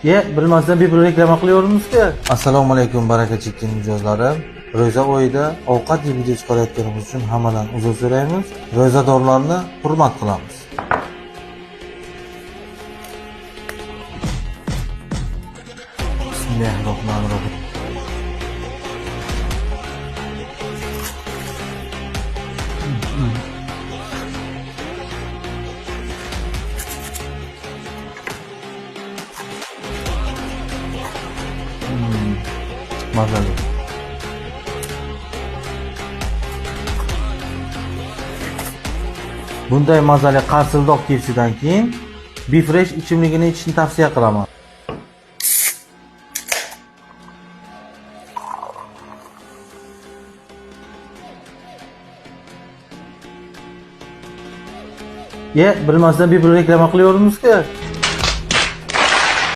Ye, bilmasdan bepul reklama qilyapmiz-ku. Assalomu alaykum Baraka Chicken mijozlari. Ro'za oyida ovqat yeb video chiqarayotganimiz uchun hammadan uzr so'raymiz. Ro'zadorlarni hurmat qilamiz. Bismillahirrohmanirrohim. Mazali. Bunday mazali qarsildoq KFC'dan keyin Bifresh ichimligini ichishni tavsiya qilaman. Ye, bilmasdan bepul reklama qilyapmiz-ku.